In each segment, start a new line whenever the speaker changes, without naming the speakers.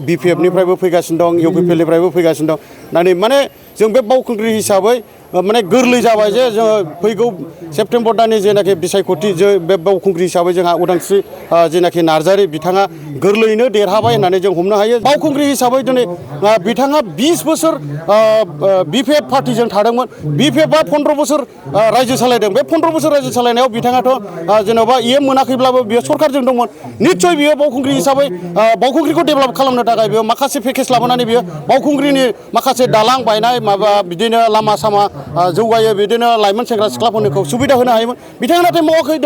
BPF-निफ्रायबो फैगासिनो दं, UPPL-निफ्रायबो फैगासिनो दं। माने जों बे बावखुंग्रि हिसाबै माने गोरलै जाबाय जे जोङो फैगौ सेप्तेम्बर दाननि जेनाखि बिसायख'थि बे बावखुंग्रि हिसाबै जोंहा उदांस्रि जेनाखि नार्जारि बिथाङा गोरलैयैनो देरहाबाय होननानै जों हमनो हायो। बावखुंग्रि हिसाबै दिनै बिथाङा 20 बोसोर BPF पार्टिजों थादोंमोन। BPF-आ 15 बोसोर रायजो सालायदों। बे 15 बोसोर रायजो सालायनायाव बिथाङाथ' जेन'बा मोनाखैब्लाबो बियो सरकारजों दंमोन। निश्चय बियो बावखुंग्रि हिसाबै बावखुंग्रिखौ डेभेलप खालामनो थाखाय बियो माखासे पेकेज लाबोनानै बियो बावखुंग्रिनि माखासे दालां बायनाय माबा बिदिनो लामा सामा जौगायो, बिदिनो लाइमोन सेंग्रा सिख्लाफोरखौ सुबिदा होनो हायोमोन। बिथाङा नाथाय मावाखै।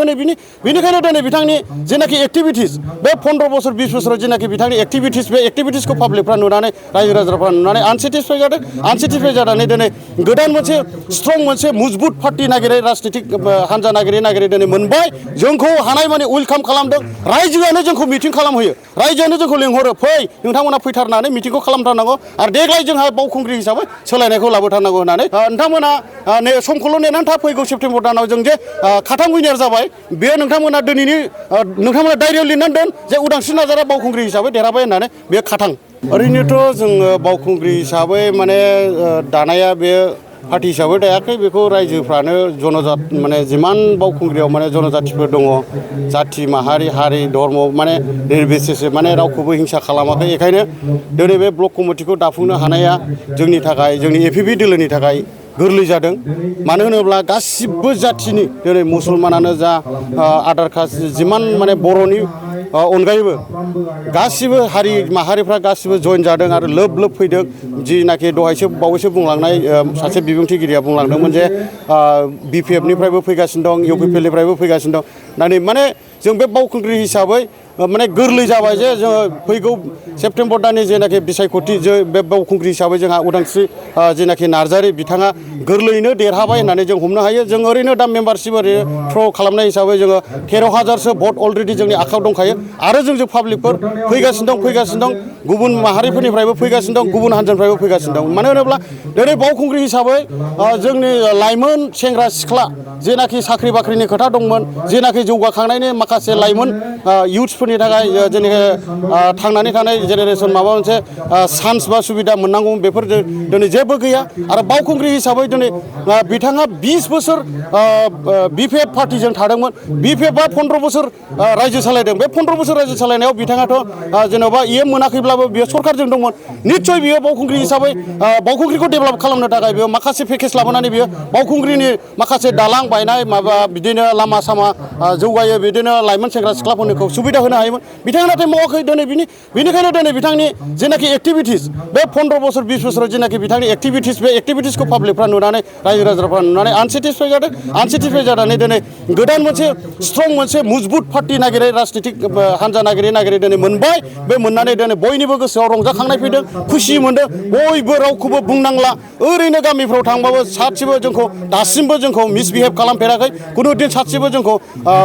बेनिखायनो दिनै बिथांनि जेनाखि एक्टिभिटिस बे 15 बोसोर 20 बोसोराव जेनाखि बिथांनि एक्टिभिटिस बे एक्टिभिटिसखौ पाब्लिकफ्रा नुनानै रायजो राजाफ्रा नुनानै आनसेटिसफाइ जादों। आनसेटिसफाइ जानानै दिनै गोदान मोनसे स्ट्रं मोनसे मजबुत पार्टि नागिरै राजनितिक हान्जा नागिरै दिनै मोनबाय। जोंखौ हानायमानि वेलकाम खालामदों। रायजोआनो जोंखौ मिटिं खालामहोयो, रायजोआनो जोंखौ लिंहरो, फै नोंथांमोना फैथारनानै मिटिंखौ खालामथारनांगौ आरो देग्लाय जोंहा बावखुंग्रि हिसाबै सोलायनायखौ लाबोथारनांगौ होननानै नोंथांमोना समखौल' नेनानै था। फैगौ सेप्तेम्बर दानाव जों जे खाथां उइनार जाबाय, बेयो नोंथांमोना नोंथांमोना डायरियाव लिरनानै दोन जे उदांस्रि नार्जारिया बावखुंग्रि हिसाबै देरहाबाय होननानै। बेयो खाथां। ओरैनोथ' जोङो बावखुंग्रि हिसाबै माने दानाया बे पार्टि हिसाबै दायाखै। बेखौ रायजोफ्रानो माने जिमान बावखुंग्रियाव माने जनजातिफोर दङ, जाथि माहारि हारि धर्म माने निर्बिसेसे माने रावखौबो हिंसा खालामाखै। बेखायनो दिनै बे ब्लक कमिटिखौ दाफुंनो हानाया जोंनि थाखाय, जोंनि एपिपि दोलोनि थाखाय गोरलै जादों। मानो होनोब्ला गासिबो जाथिनि दिनै मुसलमानानो जा आदार कास्ट जिमान माने बर'नि अनगायैबो गासिबो हारि माहारिफ्रा गासिबो जइन जादों आरो लोब लोब फैदों। जिनाखि बावैसो बुंलांनाय सासे बिबुंथिगिरिया बुंलांदोंमोन जे BPF-निफ्रायबो फैगासिनो दं, UPPL-निफ्रायबो फैगासिनो दं। माने जों बे बावखुंग्रि हिसाबै माने गोरलै जाबाय जे जोङो फैगौ सेप्तेम्बर दाननि जेनाखि बिसायख'थि बे बावखुंग्रि हिसाबै जोंहा उदांस्रि जेनाखि नार्जारि बिथाङा गोरलैयैनो देरहाबाय होननानै जों हमनो हायो। जों ओरैनो दा मेम्बारशिप ओरैनो थ्र' खालामनाय हिसाबै जोङो 13,000सो भट अलरेडि जोंनि आखायाव दंखायो आरो जों पाब्लिकफोर फैगासिनो दं। गुबुन माहारिफोरनिफ्रायबो फैगासिनो दं, गुबुन हान्जानिफ्रायबो फैगासिनो दं। मानो होनोब्ला दिनै बावखुंग्रि हिसाबै जोंनि लाइमोन सेंग्रा सिख्ला जेनाखि साख्रि बाख्रिनि खोथा दंमोन, जेनाखि जौगाखांनायनि माखासे लाइमोन इउथ्सफोरनि थाखाय जेनेखि थांनानै थानाय जेनेरेसन माबा मोनसे चान्स बा सुबिदा मोननांगौ, बेफोर दिनै जेबो गैया। आरो बावखुंग्रि हिसाबै दिनै बिथाङा 20 बोसोर BPF पार्टिजों थादोंमोन। BPF-आ 15 बोसोर रायजो सालायदों। बे 15 बोसोर रायजो सालायनायाव बिथाङाथ' जेन'बा मोनाखैब्लाबो बियो सरकारजों दंमोन। निश्चय बियो बावखुंग्रि हिसाबै बावखुंग्रिखौ डेभेलप खालामनो थाखाय बियो माखासे पेकेज लाबोनानै बियो बावखुंग्रिनि माखासे दालां बायनाय माबा बिदिनो लामा सामा जौगायो, बिदिनो लाइमोन सेंग्रा सिख्लाफोरखौ सुबिदा होनो हायोमोन। बिथाङा नाथाय मावाखै। बेनिखायनो दिनै बिथांनि जेनाखि एक्टिभिटिस बे 15 बोसोर 20 बोसोराव जेनाखि बिथांनि एक्टिभिटिस बे एक्टिभिटिसखौ पाब्लिकफ्रा नुनानै रायजो राजाफ्रा नुनानै आनसेटिसफाइ जादों। आनसेटिसफाइ जानानै दिनै गोदान मोनसे स्ट्रं मोनसे मजबुत पार्टि नागिरै राजनितिक हान्जा नागिरै दिनै मोनबाय। बे मोननानै दिनै बयनिबो गोसोआव रंजाखांनाय फैदों, खुसि मोनदों। बयबो रावखौबो बुंनांला, ओरैनो गामिफ्राव थांबाबो सासेबो जोंखौ दासिमबो जोंखौ मिसबिहेभ खालामफेराखै। खुनु दिन सासेबो जोंखौ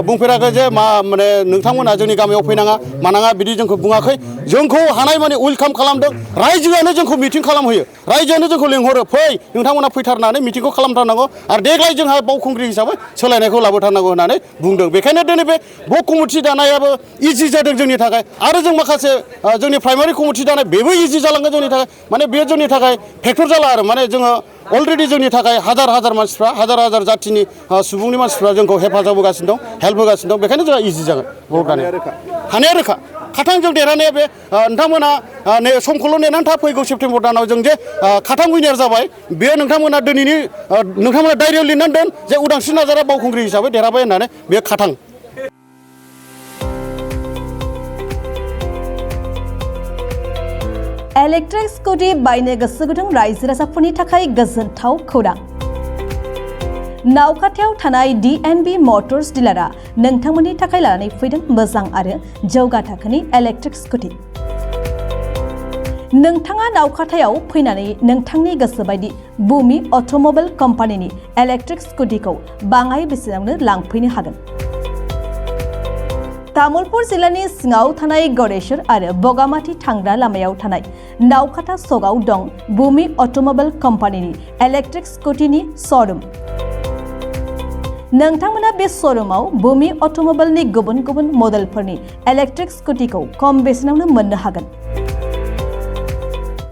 बुंफेराखै जे माने नोंथांमोना जोंनि गामियाव फैनाङा मानाङा बिदि जोंखौ बुङाखै। जोंखौ हानायमानि वेलकाम खालामदों। रायजोआनो जोंखौ मिटिं खालामहोयो, रायजोआनो जोंखौ लिंहरो, फै नोंथांमोना फैथारनानै मिटिंखौ खालामथारनांगौ आरो देग्लाय जोंहा बावखुंग्रि हिसाबै सोलायनायखौ लाबोथारनांगौ होननानै बुंदों। बेखायनो दिनै बे ब्लक कमिटि दानायाबो इजि जादों जोंनि थाखाय। आरो जों माखासे जोंनि प्राइमारि कमिटि दानाय बेबो इजि जालांगोन जोंनि थाखाय। माने बेयो जोंनि थाखाय फेक्टर जाला आरो माने जोङो अलरेडि जोंनि थाखाय हाजार मानसिफ्रा हाजार जाथिनि सुबुंनि मानसिफ्रा जोंखौ हेफाजाब होगासिनो दं, हेल्प होगासिनो दं। बेखायनो जोंहा इजि जागोन भट दानाया। हानाया रोखा। खाथां जों देरहानाया बे नोंथांमोना समखौल' नेनानै था। फैगौ सेप्तेम्बर दानाव जों जे खाथां उइनार जाबाय, बेयो नोंथांमोना नोंथांमोना डायरियाव लिरनानै दोन जे उदांस्रि नार्जारिया बावखुंग्रि हिसाबै देरहाबाय होननानै। बेयो खाथां।
इलेक्ट्रिक स्कुटि बायनो गोसो गुदुं रायजो राजाफोरनि थाखाय गोजोनथाव खौरां। नावखाथायाव थानाय DNB मटर्स डिलारआ नोंथांमोननि थाखाय लानानै फैदों मोजां आरो जौगा थाखोनि इलेक्ट्रिक स्कुटि। नोंथाङा नावखाथायाव फैनानै नोंथांनि गोसो बायदि बुमि अट'मबाइल कम्पानिनि इलेक्ट्रिक स्कुटिखौ बाङाइ बेसेनावनो लांफैनो हागोन। तामुलपुर जिल्लानि सिङाव थानाय गड़ेश्वर आरो बगामाथि थांग्रा लामायाव थानाय नावखाथा सकआव दं बुमि अट'मबाइल कम्पानिनि इलेक्ट्रिक स्कुटिनि श'रुम। नोंथांमोना बे श'रुमाव बुमि अट'मबाइलनि गुबुन गुबुन मडेलफोरनि इलेक्ट्रिक स्कुटिखौ खम बेसेनावनो मोननो हागोन।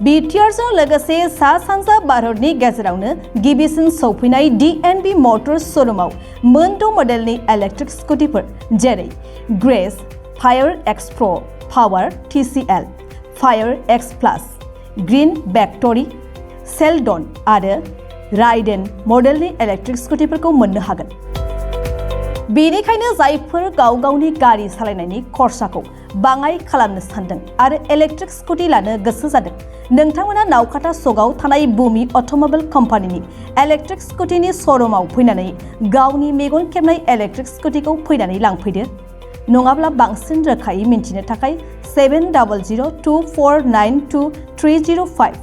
बिटिआरजों लोगोसे सा सानजा भारतनि गेजेरावनो गिबिसिन सौफैनाय DNB मटर्स श'रुमाव मोन 6 मडेलनि इलेक्ट्रिक स्कुटिफोर जेरै ग्रेस, फायर एक्स प्र, पावार TCL, फायर एक्स प्लास, ग्रीन भेक्टरि, सेलडन आरो राइडेन मडेलनि इलेक्ट्रिक स्कुटिफोरखौ मोननो हागोन। बेनिखायनो जायफोर गाव गावनि गारि सालायनायनि खरसाखौ बाङाय खालामनो सानदों आरो इलेक्ट्रिक स्कुटि लानो गोसो जादों, नोंथांमोना नावकाटा सकआव थानाय बुमि अट'मबाइल कम्पानिनि इलेक्ट्रिक स्कुटिनि श'रुमाव फैनानै गावनि मेगन खेबनाय इलेक्ट्रिक स्कुटिखौ फैनानै लांफैदो। नङाब्ला बांसिन रोखायै मिन्थिनो थाखाय 7002492305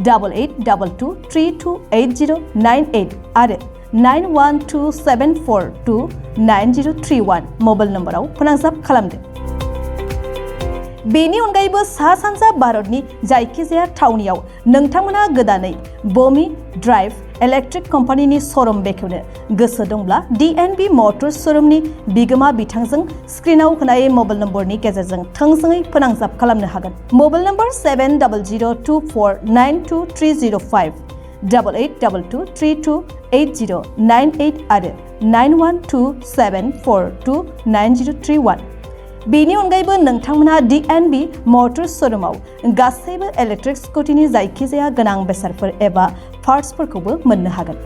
8822328098 आरो 9127429031 मबाइल नम्बराव फोनांजाब खालामदो। बेनि अनगायैबो सा सानजा भारतनि जायखिजाया थावनियाव नोंथांमोना गोदानै बमी ड्राइव इलेक्ट्रिक कम्पानिनि श'रुम बेखेवनो गोसो दंब्ला DNB मटर्स श'रुमनि बिगोमा बिथांजों स्क्रिनाव होनाय मबाइल नम्बरनि गेजेरजों थोंजोङै फोनांजाब खालामनो हागोन। मबाइल नम्बर 700224923005 8822328098 आरो 9127429031। बेनि अनगायैबो नोंथांमोनहा DNB मटर्स श'रुमाव गासैबो इलेक्ट्रिक स्कुटिनि जायखिजाया गोनां बेसादफोर एबा पार्ट्सफोरखौबो मोननो हागोन।